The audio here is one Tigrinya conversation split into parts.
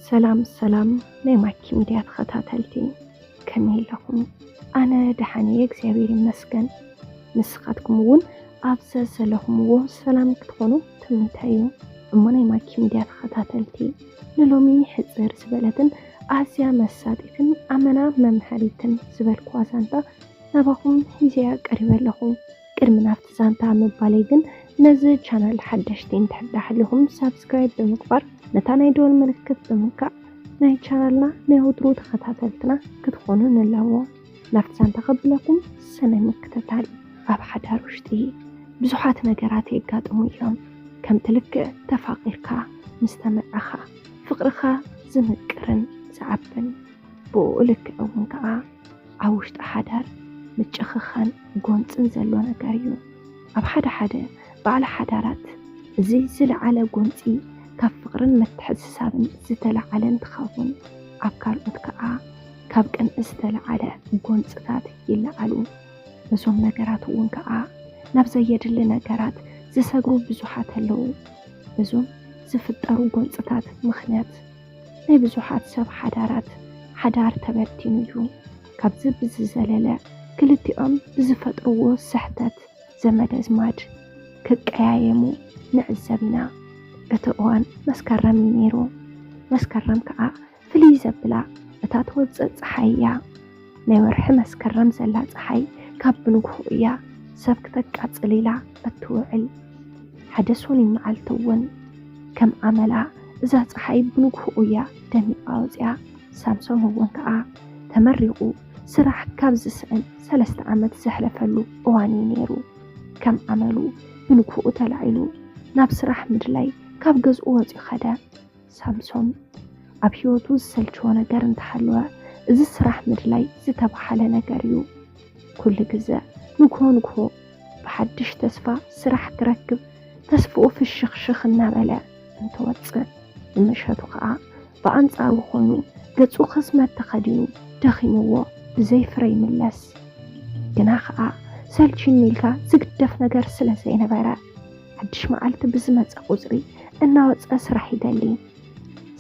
ሰላም ሰላም ናይ ማኪ ሚድያ ተኸታተልቲ፣ ከመይ ኣለኹም? ኣነ ደሓን እየ እግዚኣብሔር ይመስገን። ንስኻትኩም እውን ኣብ ዘዘለኹምዎ ሰላም ክትኾኑ ትምኒተይ እዩ። እሞ ናይ ማኪ ሚድያ ተኸታተልቲ፣ ንሎሚ ሕፅር ዝበለትን ኣዝያ መሳጢትን ኣመና መምሃሪትን ዝበልኩዋ ዛንታ ናባኹም ሒዘያ ቀሪበ ኣለኹ። ቅድሚ ናብቲ ዛንታ ምባለይ ግን ነዚ ቻናል ሓደሽቲ እንድሕር ደኣ ሃሊኹም ሳብስክራይብ ብምግባር ነታ ናይ ደወል ምልክት ብምንካእ ናይ ቻናልና ናይ ወትሩ ተኸታተልትና ክትኾኑ ንላቦ። ናብቲ ዛንታ ከብለኩም ሰናይ ምክትታል። ኣብ ሓዳር ውሽጢ ብዙሓት ነገራት የጋጥሙ እዮም። ከምቲ ልክዕ ተፋቒርካ ምስ ተመርዓኻ ፍቕርኻ ዝምቅርን ዝዓብን፣ ብኡ ልክዕ እውን ከኣ ኣብ ውሽጢ ሓዳር ምጭኽኻን ጎንጽን ዘሎ ነገር እዩ። ኣብ ሓደ ሓደ በዓል ሓዳራት እዚ ዝለዓለ ጎንጺ ካብ ፍቕርን ምትሕስሳብን ዝተለዓለ እንትኸውን፣ ኣብ ካልኦት ከኣ ካብ ቅንኢ ዝተለዓለ ጎንጽታት ይለዓሉ። በዞም ነገራት እውን ከኣ ናብ ዘየድሊ ነገራት ዝሰግሩ ብዙሓት ኣለዉ። በዞም ዝፍጠሩ ጎንጽታት ምኽንያት ናይ ብዙሓት ሰብ ሓዳራት ሓዳር ተበቲኑ እዩ። ካብዚ ብዝዘለለ ክልቲኦም ብዝፈጥርዎ ስሕተት ዘመድ ኣዝማድ ክቀያየሙ ንዕዘብ ኢና። እቲ እዋን መስከረም እዩ ነይሩ። መስከረም ከኣ ፍልይ ዘብላ እታ ትወጽእ ጸሓይ እያ። ናይ ወርሒ መስከረም ዘላ ጸሓይ ካብ ብንግሆ እያ ሰብ ክተቃጽል ኢላ እትውዕል። ሓደ ሰኑይ መዓልቲ እውን ከም ኣመላ እዛ ጸሓይ ብንግሆ እያ ደሚቓ ወጺኣ። ሳምሶም እውን ከኣ ተመሪቑ ስራሕ ካብ ዝስእን ሰለስተ ዓመት ዘሕለፈሉ እዋን እዩ ነይሩ። ከም ኣመሉ ብንግሆኡ ተላዒሉ ናብ ስራሕ ምድላይ ካብ ገዝኡ ወጺኡ ኸደ። ሳምሶም ኣብ ህይወቱ ዝሰልችዎ ነገር እንተሃለወ፣ እዚ ስራሕ ምድላይ ዝተባሃለ ነገር እዩ። ኩሉ ግዘ ንግሆ ንግሆ ብሓድሽ ተስፋ ስራሕ ክረክብ ተስፍኡ ፍሽኽሽኽ እናበለ እንትወፅእ፣ ንምሸቱ ኸዓ ብኣንፃሩ ኮይኑ ገፁ ክስመት ተኸዲኑ ደኺምዎ ብዘይ ፍረ ይምለስ። ግና ኸዓ ሰልችኒ ኢልካ ዝግደፍ ነገር ስለ ዘይነበረ፣ ሓድሽ መዓልቲ ብዝመፀ ቁፅሪ እናወፀ ስራሕ ይደሊ።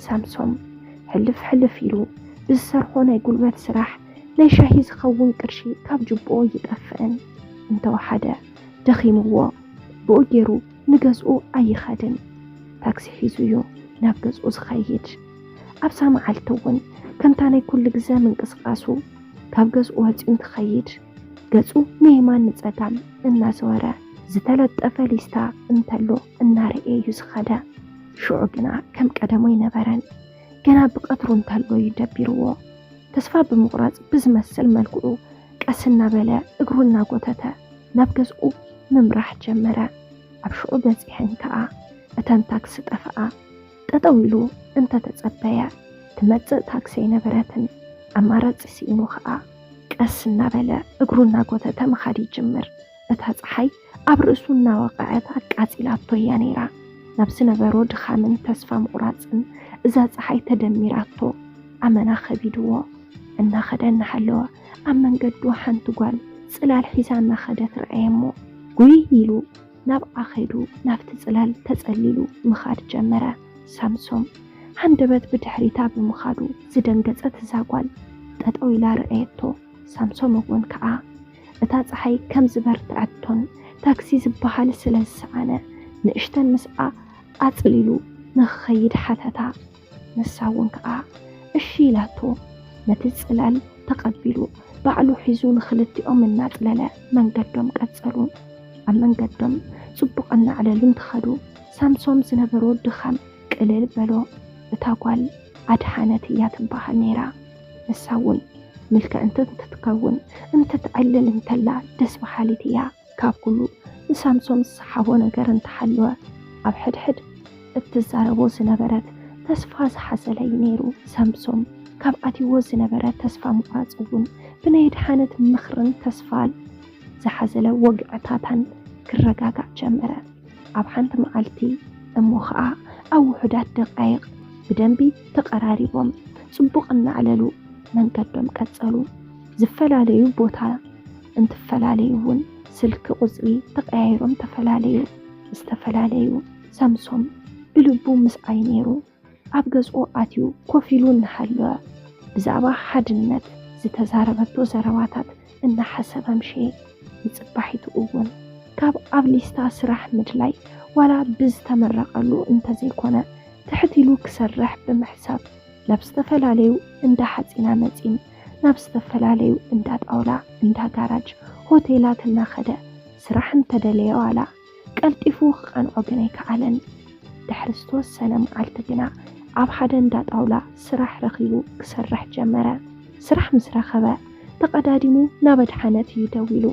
ሳምሶም ሕልፍ ሕልፍ ኢሉ ብዝሰርሖ ናይ ጉልበት ስራሕ ናይ ሻሂ ዝኸውን ቅርሺ ካብ ጅብኦ ይጠፍእን፣ እንተወሓደ ደኺምዎ ብኡ ገይሩ ንገዝኡ ኣይኸድን። ታክሲ ሒዙ እዩ ናብ ገዝኡ ዝኸይድ። ኣብዛ መዓልቲ እውን ከምታ ናይ ኩሉ ግዘ ምንቅስቓሱ ካብ ገዝኡ ወፂኡ እንትኸይድ፣ ገፁ ንየማን ንፀጋም እናዘወረ ዝተለጠፈ ሊስታ እንተሎ እናረኤ እዩ ዝኸደ። ሽዑ ግና ከም ቀደሙ ኣይነበረን። ገና ብቐትሩ እንተሎ እዩ ደቢርዎ። ተስፋ ብምቑራፅ ብዝመስል መልክዑ ቀስ እናበለ እግሩ እናጎተተ ናብ ገዝኡ ምምራሕ ጀመረ። ኣብ ሽዑ በፂሐን ከኣ እተን ታክሲ ጠፍኣ። ጠጠው ኢሉ እንተተጸበየ ትመጽእ ታክሲ ኣይነበረትን። ኣማራጺ ስኢኑ ከኣ ቀስ እናበለ እግሩ እናጎተተ ምኻድ ይጅምር። እታ ጸሓይ ኣብ ርእሱ እናወቕዐት ኣቃጺላቶ እያ ነይራ። ናብ ዝነበሮ ድኻምን ተስፋ ምቑራጽን እዛ ጸሓይ ተደሚራቶ ኣመና ከቢድዎ። እናኸደ እናሃለወ ኣብ መንገዱ ሓንቲ ጓል ጽላል ሒዛ እናኸደት ረኣየ እሞ ጉይ ኢሉ ናብኣ ከይዱ ናብቲ ጽላል ተጸሊሉ ምኻድ ጀመረ። ሳምሶም ሃንደበት ብድሕሪታ ብምኻዱ ዝደንገጸት እዛ ጓል ጠጠው ኢላ ረኣየቶ። ሳምሶም እውን ከኣ እታ ጸሓይ ከም ዝበርትዐቶን ታክሲ ዝበሃል ስለ ዝሰኣነ ንእሽተን ምስኣ ኣጽሊሉ ንኽኸይድ ሓተታ። ንሳ እውን ከኣ እሺ ኢላቶ። ነቲ ጽላል ተቐቢሉ ባዕሉ ሒዙ ንኽልቲኦም እናጽለለ መንገዶም ቀጸሉ። ኣብ መንገዶም ጽቡቕ እናዕለሉ እንትኸዱ ሳምሶም ዝነበሮ ድኻም ቅልል በሎ። እታ ጓል ኣድሓነት እያ ትበሃል ነይራ። ንሳ እውን ምልክዕንቲ እንትትከውን እንትትዕልል እንተላ ደስ በሃሊት እያ። ካብ ኩሉ ንሳምሶም ዝሰሓቦ ነገር እንተሃለወ ኣብ ሕድሕድ እትዛረቦ ዝነበረት ተስፋ ዝሓዘለ እዩ ነይሩ። ሳምሶም ካብ ኣትይዎ ዝነበረ ተስፋ ምቑራጽ እውን ብናይ ኣድሓነት ምኽርን ተስፋን ዝሓዘለ ወግዕታታን ክረጋጋእ ጀመረ። ኣብ ሓንቲ መዓልቲ እሞ ኸኣ ኣብ ውሑዳት ደቃይቕ ብደንቢ ተቐራሪቦም ጽቡቕ እናዕለሉ መንገዶም ቀጸሉ። ዝፈላለዩ ቦታ እንትፈላለዩ እውን ስልኪ ቁጽሪ ተቐያይሮም ተፈላለዩ። ምስ ተፈላለዩ ሳምሶም ብልቡ ምስኣይ ነይሩ። ኣብ ገዝኡ ኣትዩ ኮፍ ኢሉ እናሃለወ፣ ብዛዕባ ሓድነት ዝተዛረበቶ ዘረባታት እናሓሰበ ምሸየ። ንጽባሒቱ እውን ካብ ኣብ ሊስታ ስራሕ ምድላይ ዋላ ብዝተመረቐሉ እንተዘይኮነ፣ ትሕት ኢሉ ክሰርሕ ብምሕሳብ፣ ናብ ዝተፈላለዩ እንዳ ሓጺና መጺን፣ ናብ ዝተፈላለዩ እንዳ ጣውላ፣ እንዳ ጋራጅ፣ ሆቴላት እናኸደ ስራሕ እንተደለየ ዋላ ቀልጢፉ ክቐንዖ ግን ኣይከኣለን። ድሕሪ ዝተወሰነ መዓልቲ ግና ኣብ ሓደ እንዳ ጣውላ ስራሕ ረኺቡ ክሰርሕ ጀመረ። ስራሕ ምስ ረኸበ ተቐዳዲሙ ናብ ኣድሓነት እዩ ደዊሉ።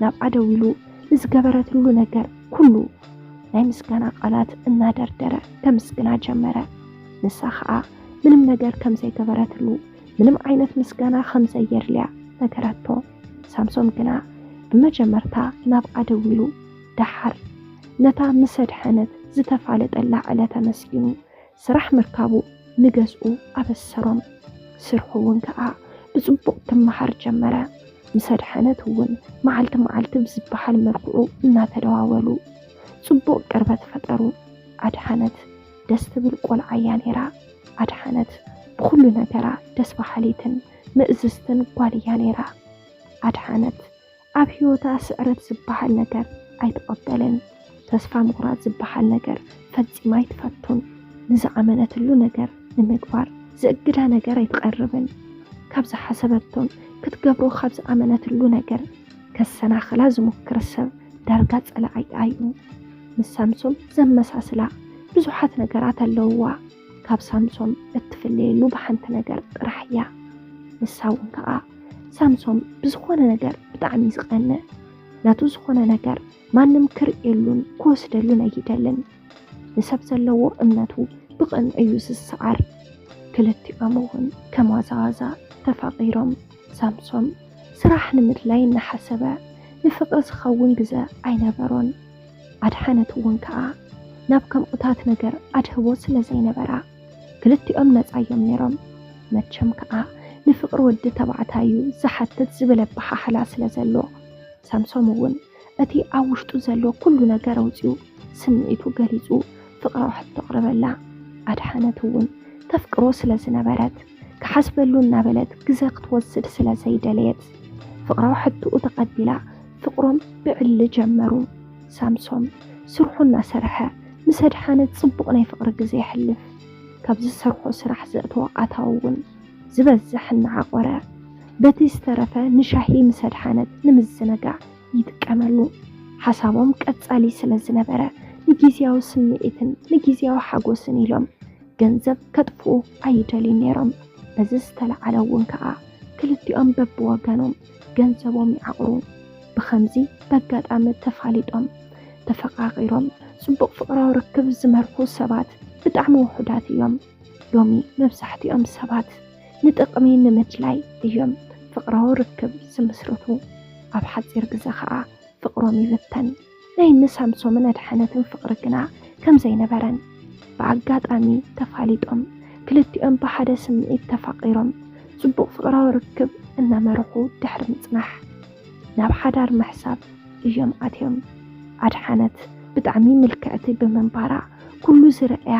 ናብኣ ደዊሉ ንዝገበረትሉ ነገር ኩሉ ናይ ምስጋና ቃላት እናደርደረ ከምስግና ጀመረ። ንሳ ኸኣ ምንም ነገር ከም ዘይገበረትሉ፣ ምንም ዓይነት ምስጋና ከም ዘየድልያ ነገረቶ። ሳምሶም ግና ብመጀመርታ ናብኣ ደዊሉ፣ ደሓር ነታ ምስ ኣድሓነት ዝተፋለጠላ ዕለት ኣመስጊኑ፣ ስራሕ ምርካቡ ንገዝኡ ኣበሰሮም። ስርሑ እውን ከኣ ብጽቡቕ ክመሃር ጀመረ። ምስ ኣድሓነት እውን መዓልቲ መዓልቲ ብዝበሃል መልክዑ እናተደዋወሉ ጽቡቕ ቅርበት ፈጠሩ። ኣድሓነት ደስ ትብል ቆልዓ እያ ነይራ። ኣድሓነት ብኹሉ ነገራ ደስ በሃሊትን ምእዝዝትን ጓል እያ ነይራ። ኣድሓነት ኣብ ህይወታ ስዕረት ዝበሃል ነገር ኣይትቐበልን። ተስፋ ምቑራጽ ዝበሃል ነገር ፈጺማ ኣይትፈቱን። ንዝኣመነትሉ ነገር ንምግባር ዘእግዳ ነገር ኣይትቐርብን። ካብ ዝሓሰበቶን ክትገብሮ ካብ ዝኣመነትሉ ነገር ከሰናኽላ ዝሞክር ሰብ ዳርጋ ጸላኢኣ እዩ። ምስ ሳምሶም ዘመሳስላ ብዙሓት ነገራት ኣለውዋ። ካብ ሳምሶም እትፍለየሉ ብሓንቲ ነገር ጥራሕ እያ። ንሳ እውን ከኣ ሳምሶም ብዝኾነ ነገር ብጣዕሚ እዩ ዝቐንእ። ናቱ ዝኾነ ነገር ማንም ክርእየሉን ክወስደሉን ኣይደልን። ንሰብ ዘለዎ እምነቱ ብቕንዕ እዩ ዝሰዓር። ክልቲኦም እውን ከም ዋዛ ዋዛ ተፋቒሮም። ሳምሶም ስራሕ ንምድላይ እናሓሰበ ንፍቕሪ ዝኸውን ግዘ ኣይነበሮን። ኣድሓነት እውን ከኣ ናብ ከምኡታት ነገር ኣድህቦ ስለ ዘይነበራ ክልቲኦም ነጻ እዮም ነይሮም። መቸም ከኣ ንፍቕሪ ወዲ ተባዕታይ እዩ ዝሓትት ዝብል ኣበሓሕላ ስለ ዘሎ፣ ሳምሶም እውን እቲ ኣብ ውሽጡ ዘሎ ኩሉ ነገር ኣውጺኡ ስምዒቱ ገሊጹ ፍቕራዊ ሕቶ ኣቕረበላ። ኣድሓነት እውን ተፍቅሮ ስለ ዝነበረት፣ ክሓስበሉ እናበለት ግዘ ክትወስድ ስለ ዘይደለየት፣ ፍቕራዊ ሕቶኡ ተቐቢላ ፍቕሮም ብዕሊ ጀመሩ። ሳምሶም ስርሑ እናሰርሐ ምስ ኣድሓነት ጽቡቕ ናይ ፍቕሪ ግዘ የሕልፍ። ካብ ዝሰርሖ ስራሕ ዘእትዎ ኣታዊ እውን ዝበዝሕ እናዓቖረ፣ በቲ ዝተረፈ ንሻሂ ምስ ኣድሓነት ንምዝንጋዕ ይጥቀመሉ። ሓሳቦም ቀጻሊ ስለ ዝነበረ፣ ንጊዜያዊ ስምዒትን ንጊዜያዊ ሓጎስን ኢሎም ገንዘብ ከጥፍኡ ኣይደልዩን ነይሮም። በዚ ዝተለዓለ እውን ከኣ ክልቲኦም በብወገኖም ገንዘቦም ይዓቕሩ። ብኸምዚ በጋጣሚ ተፋሊጦም፣ ተፈቓቒሮም፣ ጽቡቕ ፍቕራዊ ርክብ ዝመርሑ ሰባት ብጣዕሚ ውሑዳት እዮም። ሎሚ መብዛሕትኦም ሰባት ንጥቕሚ ንምድላይ እዮም ፍቕራዊ ርክብ ዝምስርቱ። ኣብ ሓጺር ግዘ ከኣ ፍቕሮም ይብተን። ናይ እኒ ሳምሶምን ኣድሓነትን ፍቕሪ ግና ከም ዘይነበረን፣ ብኣጋጣሚ ተፋሊጦም፣ ክልቲኦም ብሓደ ስምዒት ተፋቒሮም፣ ጽቡቕ ፍቕራዊ ርክብ እናመርሑ ድሕሪ ምጽናሕ፣ ናብ ሓዳር ምሕሳብ እዮም ኣትዮም። ኣድሓነት ብጣዕሚ ምልክዕቲ ብምንባራ፣ ኩሉ ዝርእያ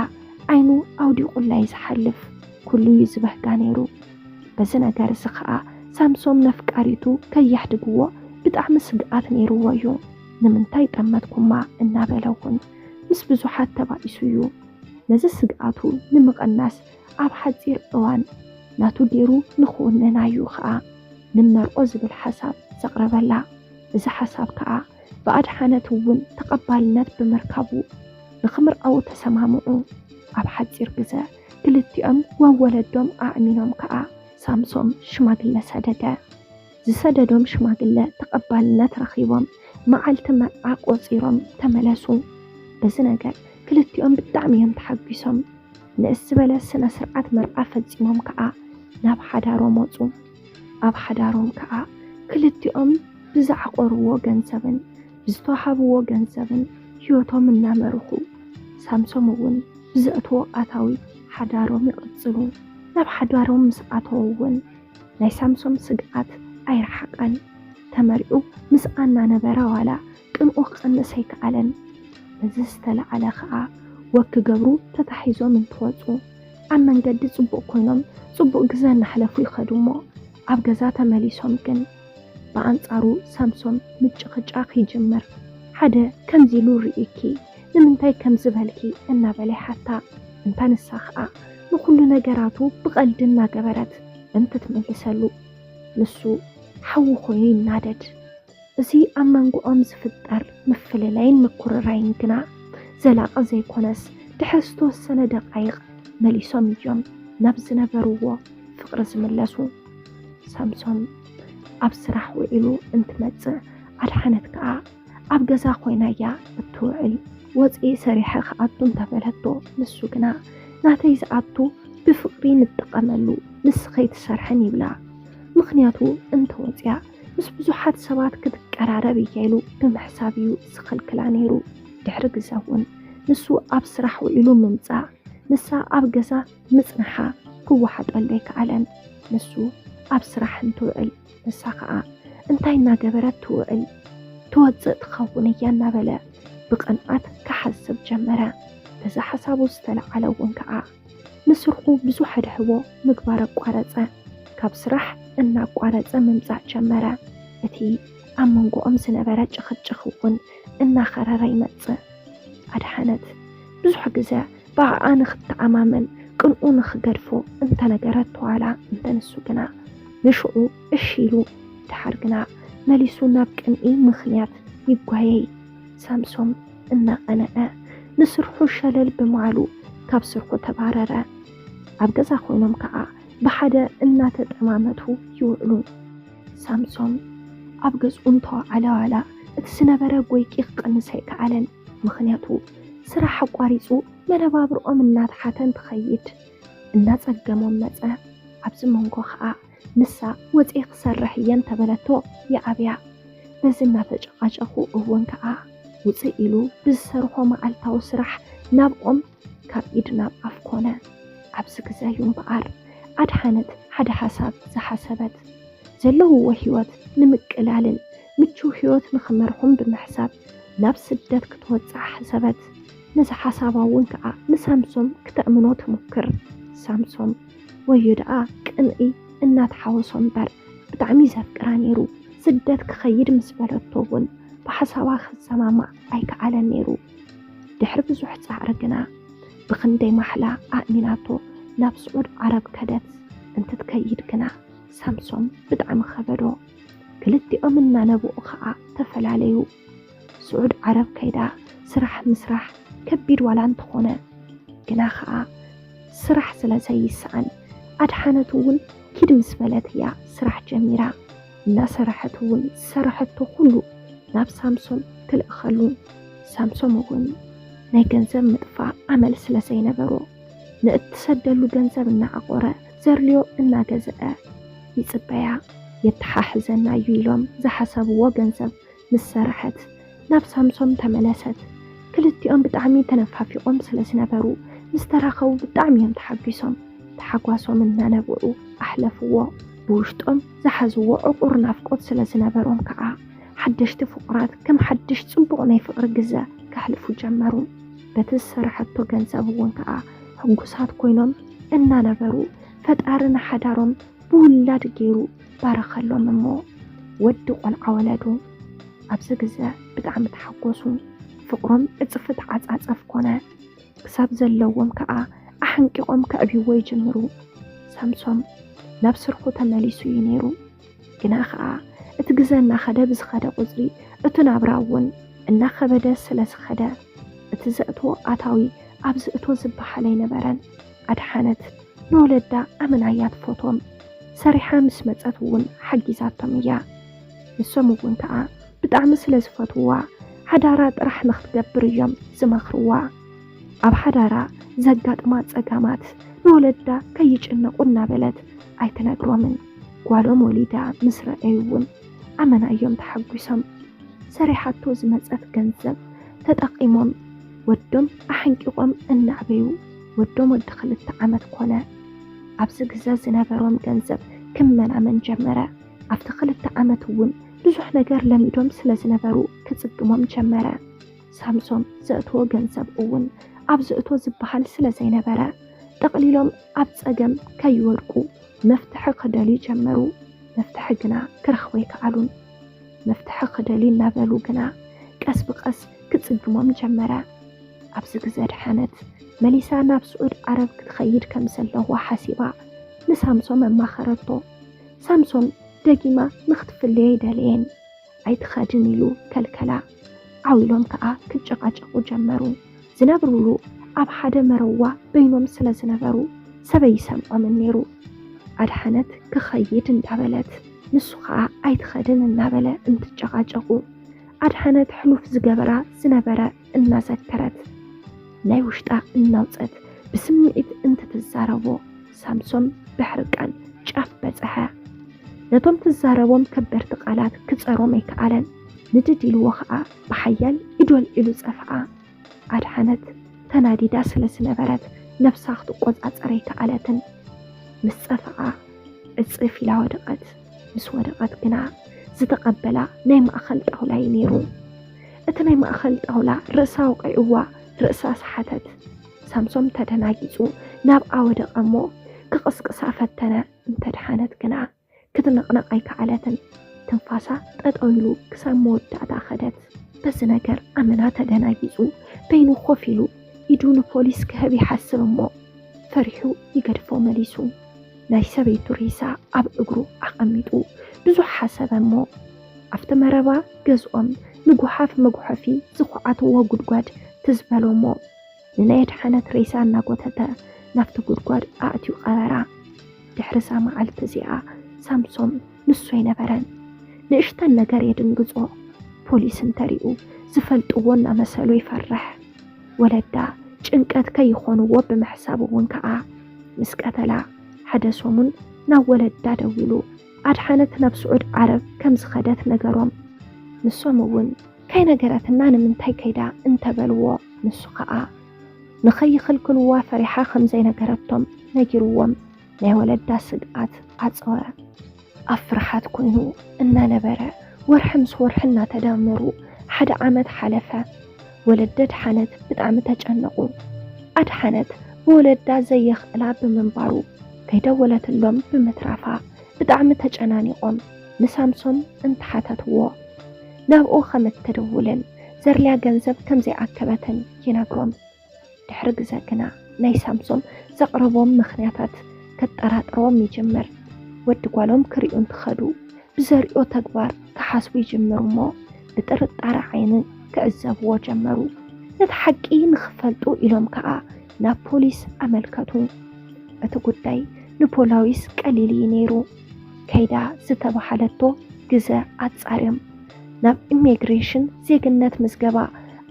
ዓይኑ ኣውዲቑላ እዩ ዝሓልፍ፣ ኩሉ እዩ ዝበህጋ ነይሩ። በዚ ነገር እዚ ኸኣ ሳምሶም ነፍቃሪቱ ከየሕድግዎ ብጣዕሚ ስግኣት ነይርዎ እዩ። ንምንታይ ጠመትኩማ እናበለ እውን ምስ ብዙሓት ተባኢሱ እዩ። ነዚ ስግኣቱ ንምቕናስ ኣብ ሓጺር እዋን ናቱ ገይሩ ንኽውንና እዩ ኸኣ ንመርዖ ዝብል ሓሳብ ዘቕረበላ። እዚ ሓሳብ ከኣ ብኣድሓነት እውን ተቐባልነት ብምርካቡ ንኽምርዓዉ ተሰማምዑ። ኣብ ሓጺር ግዘ ክልቲኦም ወወለዶም ኣእሚኖም ከኣ ሳምሶም ሽማግለ ሰደደ። ዝሰደዶም ሽማግለ ተቐባልነት ረኺቦም መዓልቲ መርዓ ቆጺሮም ተመለሱ። በዚ ነገር ክልቲኦም ብጣዕሚ እዮም ተሓጒሶም። ንእስ ዝበለ ስነ ስርዓት መርዓ ፈጺሞም ከኣ ናብ ሓዳሮም ወጹ። ኣብ ሓዳሮም ከኣ ክልቲኦም ብዝዓቆርዎ ገንዘብን ብዝተዋሃብዎ ገንዘብን ህይወቶም እናመርሑ፣ ሳምሶም እውን ብዘእትዎ ኣታዊ ሓዳሮም ይቕጽሉ። ናብ ሓዳሮም ምስ ኣተዉ እውን ናይ ሳምሶም ስግኣት ኣይረሓቐን። ተመሪዑ ምስኣ እናነበረ ዋላ ቅንኡ ክቐንስ ኣይከኣለን። በዚ ዝተለዓለ ኸኣ ወክ ገብሩ ተታሒዞም እንትወጹ፣ ኣብ መንገዲ ጽቡቕ ኮይኖም ጽቡቕ ግዘ እናሕለፉ ይኸዱ እሞ፣ ኣብ ገዛ ተመሊሶም ግን ብኣንጻሩ ሳምሶም ምጭቕጫቕ ይጅምር። ሓደ ከምዚ ኢሉ ርኢኪ፣ ንምንታይ ከምዚ በልኪ እናበለ ይሓታ። እንታ ንሳ ኸኣ ንኹሉ ነገራቱ ብቐልዲ እናገበረት እንትትምልሰሉ፣ ንሱ ሓዊ ኮይኑ ይናደድ። እዚ ኣብ መንጎኦም ዝፍጠር ምፍልላይን ምኩርራይን ግና ዘላቒ ዘይኮነስ፣ ድሕሪ ዝተወሰነ ደቓይቕ መሊሶም እዮም ናብ ዝነበርዎ ፍቕሪ ዝምለሱ። ሳምሶም ኣብ ስራሕ ውዒሉ እንትመጽእ፣ ኣድሓነት ከኣ ኣብ ገዛ ኮይና እያ እትውዕል። "ወጺኤ ሰሪሐ ክኣቱ" እንተበለቶ፣ ንሱ ግና "ናተይ ዝኣቱ ብፍቕሪ ንጠቐመሉ፣ ንስኺ ኣይትሰርሕን" ይብላ። ምኽንያቱ እንተወጽያ ምስ ብዙሓት ሰባት ክትቀራረብ እያ ኢሉ ብምሕሳብ እዩ ዝኽልክላ ነይሩ። ድሕሪ ግዘ እውን ንሱ ኣብ ስራሕ ውዒሉ ምምጻእ፣ ንሳ ኣብ ገዛ ምጽንሓ ክወሓጠሉ ኣይከኣለን። ንሱ ኣብ ስራሕ እንትውዕል፣ ንሳ ኸኣ እንታይ እናገበረት ትውዕል ትወጽእ ትኸውን እያ እናበለ ብቕንኣት ክሓስብ ጀመረ። በዚ ሓሳቡ ዝተለዓለ እውን ከኣ ንስርሑ ብዙሕ ኣድህቦ ምግባር ኣቋረጸ። ካብ ስራሕ እናቋረጸ ምምጻእ ጀመረ። እቲ ኣብ መንጎኦም ዝነበረ ጭኽጭኽ እውን እናኸረረ ይመጽእ። ኣድሓነት ብዙሕ ግዘ ብኣኣ ንኽተኣማመን ቅንኡ ንኽገድፎ እንተነገረቶ ዋላ እንተንሱ ግና ንሽዑ እሺ ኢሉ። ድሓር ግና መሊሱ ናብ ቅንኢ ምኽንያት ይጓየይ። ሳምሶም እናቐንዐ ንስርሑ ሸለል ብምባሉ ካብ ስርሑ ተባረረ። ኣብ ገዛ ኮይኖም ከኣ ብሓደ እናተጠማመቱ ይውዕሉ። ሳምሶም ኣብ ገዝኡ እንተወዓለ ዋላ እቲ ዝነበረ ጎይቂ ክቕንስ ኣይከኣለን። ምኽንያቱ ስራሕ ኣቋሪጹ መነባብርኦም እናተሓተ እንትኸይድ እናጸገሞም መጸ። ኣብዚ መንጎ ከኣ ንሳ ወጺኤ ክሰርሕ እየ እንተበለቶ ይኣብያ። በዚ እናተጨቃጨኹ እውን ከኣ ውጽእ ኢሉ ብዝሰርሖ መዓልታዊ ስራሕ ናብኦም ካብ ኢድ ናብ ኣፍ ኮነ። ኣብዚ ግዘ እዩ እምበኣር ኣድሓነት ሓደ ሓሳብ ዝሓሰበት። ዘለውዎ ህይወት ንምቅላልን ምቹው ህይወት ንኽመርሑን ብምሕሳብ ናብ ስደት ክትወጽእ ሓሰበት። ነዚ ሓሳባ እውን ከኣ ንሳምሶም ክተእምኖ ትሙክር። ሳምሶም ወዮ ደኣ ቅንኢ እናተሓወሶ እምበር ብጣዕሚ ዘፍቅራ ነይሩ። ስደት ክኸይድ ምስ በለቶ እውን ብሓሳባ ክሰማማዕ ኣይከኣለን ነይሩ። ድሕሪ ብዙሕ ጻዕሪ ግና ብኽንደይ ማሕላ ኣእሚናቶ ናብ ስዑድ ዓረብ ከደት። እንትትከይድ ግና ሳምሶም ብጣዕሚ ከበዶ። ክልቲኦም እናነብዑ ኸኣ ተፈላለዩ። ስዑድ ዓረብ ከይዳ ስራሕ ምስራሕ ከቢድ ዋላ እንተኾነ፣ ግና ኸኣ ስራሕ ስለ ዘይሰኣን ኣድሓነት እውን ኪድ ምስ በለት እያ ስራሕ ጀሚራ። እናሰረሐት እውን ዝሰረሐቶ ኩሉ ናብ ሳምሶም ትልእኸሉ። ሳምሶም እውን ናይ ገንዘብ ምጥፋእ ኣመል ስለ ዘይነበሮ ንእትሰደሉ ገንዘብ እናዓቆረ ዘድልዮ እናገዝአ ይጽበያ። የተሓሕዘና እዩ ኢሎም ዝሓሰብዎ ገንዘብ ምስ ሰረሐት ናብ ሳምሶም ተመለሰት። ክልቲኦም ብጣዕሚ ተነፋፊቖም ስለ ዝነበሩ ምስ ተራኸቡ ብጣዕሚ እዮም ተሓጒሶም። ተሓጓሶም እናነብዑ ኣሕለፍዎ። ብውሽጦም ዝሓዝዎ ዕቑር ናፍቆት ስለ ዝነበሮም ከኣ ሓደሽቲ ፍቑራት ከም ሓድሽ ጽቡቕ ናይ ፍቕሪ ግዘ ከሕልፉ ጀመሩ። በቲ ዝሰረሐቶ ገንዘብ እውን ከኣ ሕጉሳት ኮይኖም እናነበሩ ፈጣሪ ንሓዳሮም ብውላድ ገይሩ ባረኸሎም እሞ ወዲ ቆልዓ ወለዱ። ኣብዚ ግዘ ብጣዕሚ ተሓጎሱ። ፍቕሮም ዕጽፊ ተዓጻጸፍ ኮነ። ክሳብ ዘለዎም ከኣ ኣሕንቂቖም ከዕብይዎ ይጅምሩ። ሳምሶም ናብ ስርሑ ተመሊሱ እዩ ነይሩ። ግና ኸኣ እቲ ግዘ እናኸደ ብዝኸደ ቁጽሪ እቲ ናብራ እውን እናኸበደ ስለ ዝኸደ እቲ ዘእትዎ ኣታዊ ኣብ ዝእቶ ዝበሃል ኣይነበረን። ኣድሓነት ንወለዳ ኣመና እያ ትፈትዎም። ሰሪሓ ምስ መጸት እውን ሓጊዛቶም እያ። ንሶም እውን ከኣ ብጣዕሚ ስለ ዝፈትውዋ ሓዳራ ጥራሕ ንኽትገብር እዮም ዝመኽርዋ። ኣብ ሓዳራ ዘጋጥማ ጸገማት ንወለዳ ከይጭነቑ እናበለት ኣይትነግሮምን። ጓሎም ወሊዳ ምስ ረኣዩ እውን ኣመና እዮም ተሓጒሶም። ሰሪሓቶ ዝመጸት ገንዘብ ተጠቒሞም ወዶም ኣሕንቂቖም እናዕበዩ ወዶም ወዲ ክልተ ዓመት ኮነ። ኣብዚ ግዘ ዝነበሮም ገንዘብ ክመናመን ጀመረ። ኣብቲ ክልተ ዓመት እውን ብዙሕ ነገር ለሚዶም ስለ ዝነበሩ ክጽግሞም ጀመረ። ሳምሶም ዘእትዎ ገንዘብ እውን ኣብ ዝእቶ ዝበሃል ስለ ዘይነበረ ጠቕሊሎም ኣብ ጸገም ከይወድቁ መፍትሒ ክደልዩ ጀመሩ። መፍትሒ ግና ክረኽቡ ኣይከኣሉን። መፍትሒ ክደልዩ እናበሉ ግና ቀስ ብቐስ ክጽግሞም ጀመረ። ኣብዚ ግዘ ኣድሓነት መሊሳ ናብ ስዑድ ዓረብ ክትኸይድ ከም ዘለዋ ሓሲባ ንሳምሶም ኣማኸረቶ። ሳምሶም ደጊማ ንኽትፍለዮ ኣይደለየን፣ ኣይትኸድን ኢሉ ከልከላ። ዓው ኢሎም ከኣ ክጨቃጨቁ ጀመሩ። ዝነብሩሉ ኣብ ሓደ መረዋ በይኖም ስለ ዝነበሩ ሰብ ኣይሰምዖምን ነይሩ። ኣድሓነት ክኸይድ እንዳበለት ንሱ ከኣ ኣይትኸድን እናበለ እንትጨቃጨቁ ኣድሓነት ሕሉፍ ዝገበራ ዝነበረ እናዘከረት ናይ ውሽጣ እናውፀት ብስምዒት እንትትዛረቦ ሳምሶም ብሕርቃን ጫፍ በፀሐ። ነቶም ትዛረቦም ከበድቲ ቃላት ክፀሮም ኣይከኣለን። ንድድ ኢልዎ ኸዓ ብሓያል ኢዱ ኣልዒሉ ፀፍዓ። ኣድሓነት ተናዲዳ ስለ ዝነበረት ነብሳ ክትቆፃፀር ኣይከኣለትን። ምስ ፀፍዓ ዕፅፍ ኢላ ወደቐት። ምስ ወደቐት ግና ዝተቐበላ ናይ ማእኸል ጣውላ እዩ ነይሩ። እቲ ናይ ማእኸል ጣውላ ርእሳ ኣውቂዕዋ ርእሳ ሰሓተት። ሳምሶም ተደናጊፁ ናብኣ ወደቐ እሞ ክቕስቅሳ ፈተነ። እንተድሓነት ግና ክትንቕነቕ ኣይከኣለትን። ትንፋሳ ጠጠው ኢሉ ክሳብ መወዳእታ ከደት። በዚ ነገር ኣመና ተደናጊፁ በይኑ ኮፍ ኢሉ ኢዱ ንፖሊስ ክህብ ይሓስብ እሞ ፈሪሑ ይገድፎ መሊሱ። ናይ ሰበይቱ ሬሳ ኣብ እግሩ ኣቐሚጡ ብዙሕ ሓሰበ እሞ ኣብቲ መረባ ገዝኦም ንጉሓፍ መጉሐፊ ዝኹዓትዎ ጉድጓድ ትዝ በሎ እሞ ንናይ ኣድሓነት ሬሳ እናጎተተ ናብቲ ጉድጓድ ኣእትዩ ቀበራ። ድሕሪ እዛ መዓልቲ እዚኣ ሳምሶም ንሱ ኣይነበረን። ንእሽተን ነገር የድንግጾ። ፖሊስ እንተሪኡ ዝፈልጥዎ እናመሰሎ ይፈርሕ። ወለዳ ጭንቀት ከይኾንዎ ብምሕሳብ እውን ከኣ ምስ ቀተላ ሓደ ሰሙን ናብ ወለዳ ደዊሉ ኣድሓነት ናብ ስዑድ ዓረብ ከም ዝኸደት ነገሮም። ንሶም እውን ከይነገረትና ንምንታይ ከይዳ እንተበልዎ ንሱ ከኣ ንኸይኽልክልዋ ፈሪሓ ከም ዘይነገረቶም ነጊርዎም ናይ ወለዳ ስግኣት ኣጸወ። ኣብ ፍርሓት ኮይኑ እናነበረ ወርሒ ምስ ወርሒ እናተዳመሩ ሓደ ዓመት ሓለፈ። ወለዲ ኣድሓነት ብጣዕሚ ተጨነቑ። ኣድሓነት ብወለዳ ዘየኽእላ ብምንባሩ ከይደወለትሎም ብምትራፋ ብጣዕሚ ተጨናኒቖም ንሳምሶም እንተሓተትዎ ናብኡ ከም እትድውልን ዘድልያ ገንዘብ ከም ዘይኣከበትን ይነግሮም። ድሕሪ ግዘ ግና ናይ ሳምሶም ዘቕረቦም ምኽንያታት ከጠራጥሮም ይጅምር። ወዲ ጓሎም ክሪኡ እንትኸዱ ብዘርእዮ ተግባር ክሓስቡ ይጅምሩ እሞ ብጥርጣረ ዓይኒ ክዕዘብዎ ጀመሩ። ነቲ ሓቂ ንኽፈልጡ ኢሎም ከኣ ናብ ፖሊስ ኣመልከቱ። እቲ ጉዳይ ንፖላዊስ ቀሊል እዩ ነይሩ። ከይዳ ዝተባሃለቶ ግዘ ኣጻርዮም ናብ ኢሚግሬሽን ዜግነት ምዝገባ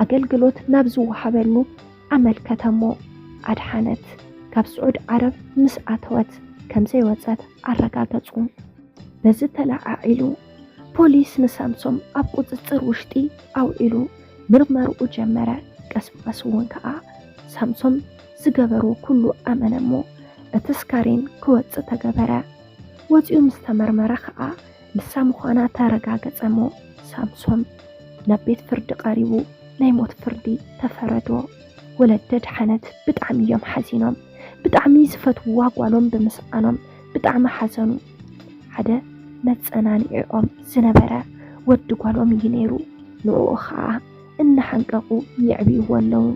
ኣገልግሎት ናብ ዝወሃበሉ ኣመልከተ እሞ ኣድሓነት ካብ ስዑድ ዓረብ ምስ ኣተወት ከም ዘይወጸት ኣረጋገጹ። በዚ ተለዓዒሉ ፖሊስ ንሳምሶም ኣብ ቁጽጽር ውሽጢ ኣውዒሉ ምርመርኡ ጀመረ። ቀስ ብቐስ እውን ከኣ ሳምሶም ዝገበሮ ኩሉ ኣመነ እሞ እቲ ስካሬን ክወጽእ ተገበረ። ወጺኡ ምስ ተመርመረ ከኣ ንሳ ምዃና ተረጋገጸ እሞ ሳምሶም ናብ ቤት ፍርዲ ቀሪቡ ናይ ሞት ፍርዲ ተፈረዶ። ወለዲ ኣድሓነት ብጣዕሚ እዮም ሓዚኖም። ብጣዕሚ ዝፈትውዋ ጓሎም ብምስኣኖም ብጣዕሚ ሓዘኑ። ሓደ መጸናኒዕኦም ዝነበረ ወዲ ጓሎም እዩ ነይሩ። ንዕኡ ኸኣ እናሓንቀቑ የዕብይዎ ኣለዉ።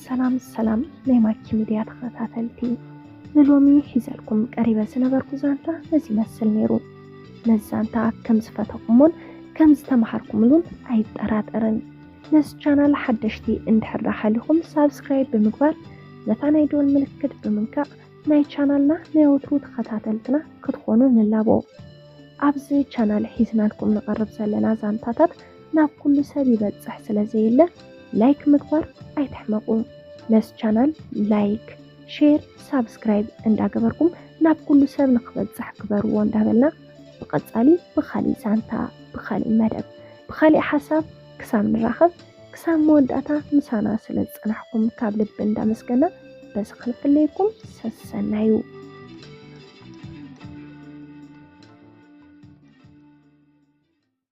ሰላም ሰላም ናይ ማኪ ሚድያ ተኸታተልቲ፣ ንሎሚ ሒዘልኩም ቀሪበ ዝነበርኩ ዛንታ ነዚ ይመስል ነይሩ። ነዚ ዛንታ ከም ዝፈተኹሞን ከም ዝተምሃርኩምሉን ኣይጠራጠርን። ነዚ ቻናል ሓደሽቲ እንድሕር ደኣ ሃሊኹም ሳብስክራይብ ብምግባር ነታ ናይ ደወል ምልክት ብምንካእ ናይ ቻናልና ናይ ወትሩ ተኸታተልትና ክትኾኑ ንላቦ። ኣብዚ ቻናል ሒዝናልኩም ንቐርብ ዘለና ዛንታታት ናብ ኩሉ ሰብ ይበጽሕ ስለ ዘየለ ላይክ ምግባር ኣይትሕመቑ። ነዚ ቻናል ላይክ፣ ሼር፣ ሳብስክራይብ እንዳገበርኩም ናብ ኩሉ ሰብ ንክበጽሕ ግበርዎ እንዳበልና ብቐጻሊ ብኻሊእ ዛንታ፣ ብኻሊእ መደብ፣ ብኻሊእ ሓሳብ ክሳብ ንራኸብ ክሳብ መወዳእታ ምሳና ስለ ዝጸናሕኩም ካብ ልቢ እንዳመስገና በዚ ክንፍለየኩም ሰሰናዩ።